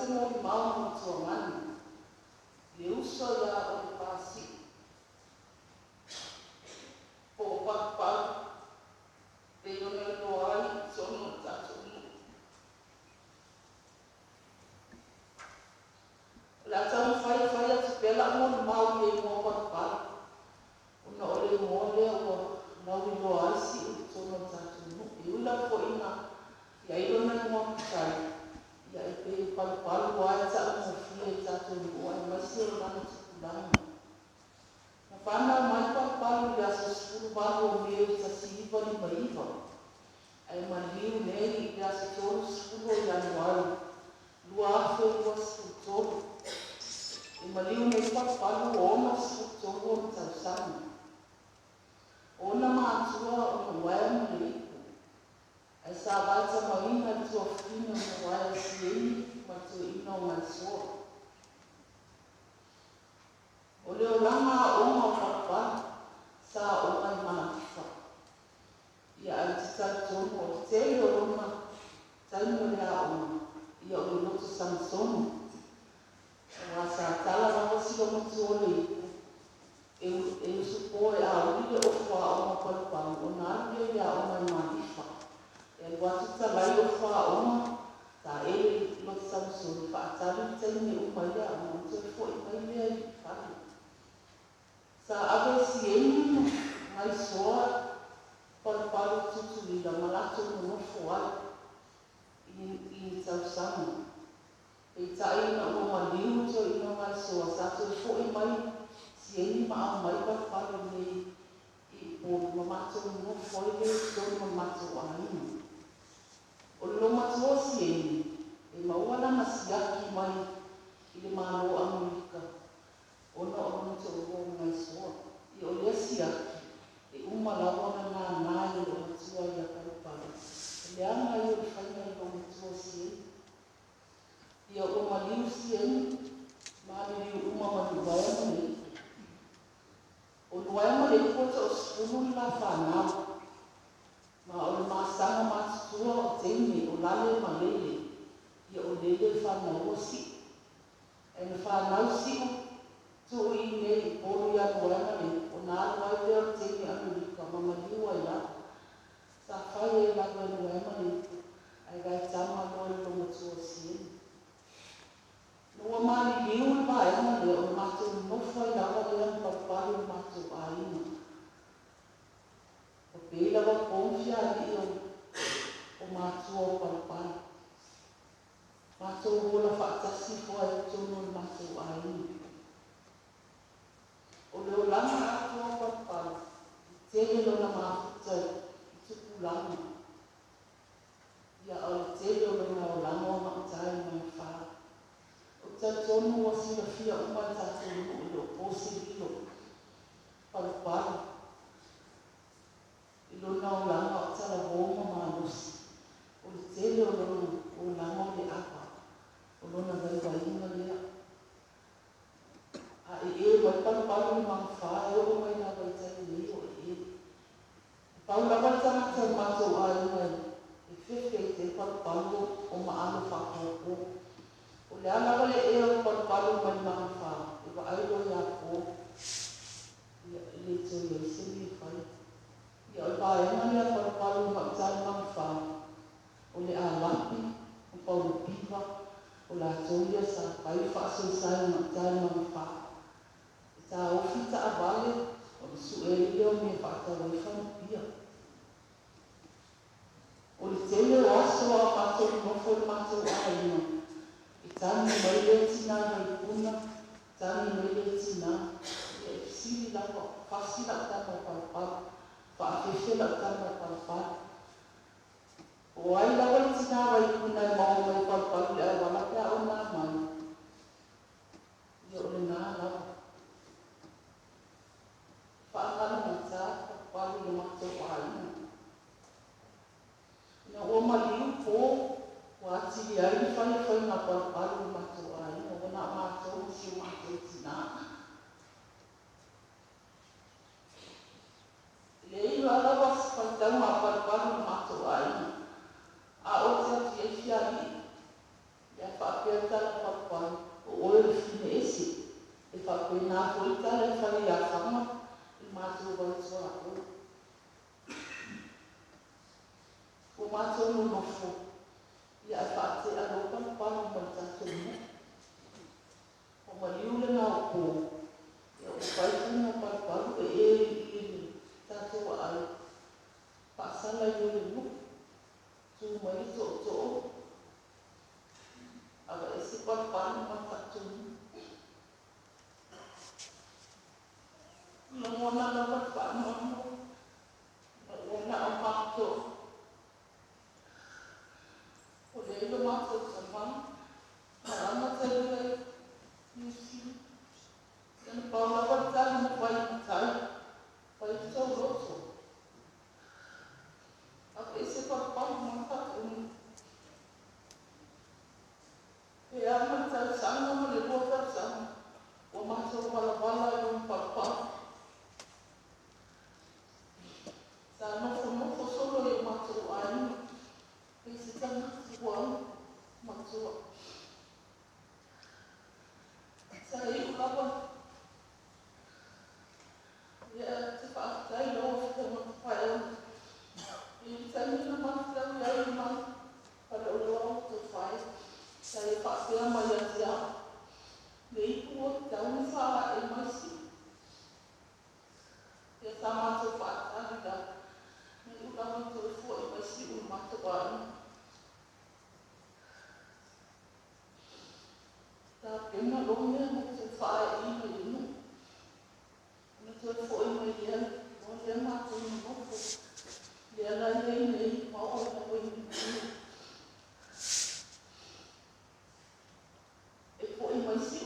Se molimau ma tuagani, le uso ia o le Pasii, po o Palupalu, pei ona iloa ai i totonu o le tatou nuu. O le a taumafai e fai atu pea lau molimau i le igoa o Palupalu, ona o le igoa lea ua lauiloa ai Si'u i totonu o le tatou nuu. E ui lava foi ina i ai lona igoa matai, ia e pei o Palupalu lava e taugofie i le tatou nuu aemaise o lana tupulaga. Na fanau mai Palupalu i le aso 18 o Me 1959, ae maliu nei i le aso 30 o Ianuari 2023. E maliu nei Palupalu ua 63 ona tausaga. O ona matua o Nuaea ma Leipu, ae sa vaitamaina i le tuafafine o Nuaea o Sieni ma le toeaina o Gaisoa. O le olaga aoga o Palupalu sa aoga i Malifa. Ia ae ou te talitonu o le tele o lona taimi o le aoga, ia o le loto Samasoni. Aua sa tala lava si olomatua o Leipu e usupo e auli le ofu aoga o Palupalu ona alu lea i le aoga i Malifa. E alu atu talai ofu aoga, taele i loto Samasoni, faatali le taimi e uma ai le aoga ona toe foi mai lea i fale. Sa ave e Sieni ma Gaisoa Palupalu i Tutuila ma latou nonofo ai i ni tausaga. Peitai ina ua maliu le toeaina o Gaisoa, sa toe foi mai Sieni ma aumai Palupalu i inei i Upolu ma matou nonofo ai lea i totonu o le matou aiga. O le loomatua o Sieni, e maua lana siaki mai i le Malo o Amerika ona o lona toalua o Gaisoa. Ia o lea siaki, e uma lava ona nānā e le loomatua ia Palupalu, o le aga ia o le faiga i le loomatua o Sieni. Ia ua maliu Sieni, maliliu uma ma Nuaea ma Leipu. O Nuaea ma Leipu e toasefulu le la fanau, ma o le masaga matutua o teine o Lale ma Lele. Ia o Lele e fanaua Si'u. Ae na fanau Si'u tuu i inei i Upolu ia Nuaea ma Leipu, ona alu ai lea o le teine Amerika ma maliu ai lava. Sa fai ai lava e Nuaea ma Leipu, ae vaetama loa i le loomatua o Sieni. Ina ua maliliu le vaega lea, o le matou nonofo ai lava lea ma Palupalu i le matou aiga. Ua pei lava po ma fialii o matua o Palupalu. Matou ola faatasi ifo ai i totonu o le matou aiga. O le olaga atoa o Palupalu, e tele lona mafuta i tupulaga. Ia a o le tele o lona olaga o gauta i Magafa. Ou te talitonu ua silafia uma e le tatou nuu e le o po se lilo Palupalu i lona olaga o talavō ma malosi. O le tele o lona olaga o le ava, o lona vaivaiga lea. A ee mai Palupalu i le Magafa e oo mai lava i taimi nei o ee. E pau lava le tagata o le matou aiga e fefe i tai Palupalu o Maalo Faapuapua. O le a lava le ea o Palupalu mai le Magafa, e vaai loa ia Po, ia e le toe i ai se mea e fai. Ia o le vaega lea a Palupalu i gauta i le Magafa, o le Alapi ma Paulo Piva, o latou ia sa fai le faasoesa i gauta i le Magafa. E taofi taavale, ona sue ai lea o mea e faatau ai fanupia. O le tele o aso a o matou nonofo i le matou aiga, e tagi mai lea tinā vaipuna, tagi mai lea tinā, ia e fesili lava, fasi lau tama e Palupalu, faafefe lau tama e Palupalu. O ai lava le tinā vaipuna e maua mai e Palupalu i le auala pe a ou nā mai, ia o lenā lava. Faagalugata Palupalu i le matou aiga. Ina ua maliu Po, ua atili ai le fai o faiga a Palupalu i le matou aiga, ua na o matou ma si o matou tinā. E leai lava se faitauga a Palupalu i le matou aiga, a oo atu i ai fialii, ia faapea le tala lena foi tala e fai ia Faga i le matou vai tuaoi. Ua matou nonofo, ia ae faatea loa palupalu ma le tatou nuu. Ua maliu lena o po, ia ua fai faiga o palupalu e e i le tatou aai, faasala ai loa i le nuu. Tu mai le tootoo, aveese palupalu ma le tatou nuu. Lagona lava le faanoanoa, ma ua na o matou. Ua leai lo matou tama, malaga talia i Niu Sila. Ia na pau lava le tali na fai i matai, fai le tou loto. Aveese palupalu ma le tatou nuu. Pe a ma le tausaga ma le 2 tausaga, ua matou valavala ai loa ma palupalu. Sa nofonofo solo i o matou aiga, pei se tagata ua matua. Sa iu lava ia te faafetai lau Afioga Tapaeono. I le taimi na matatau ai ma Faleoloa o Tofae, sa ia faapea mai ia te au, le ipu ua tatau ona faaae mai Siumu. Ia sa matou faatali lava, na iu lava ina toe fo'i mai Siumu i le matou aiga. Tapena loa mea mo le toe faae'ina i le nuu. Ona toe fo'i mai lea, loa lea matou nonofo. Lea la i ai nei ma oo lava ina manuia. E fo'i mai Siumu.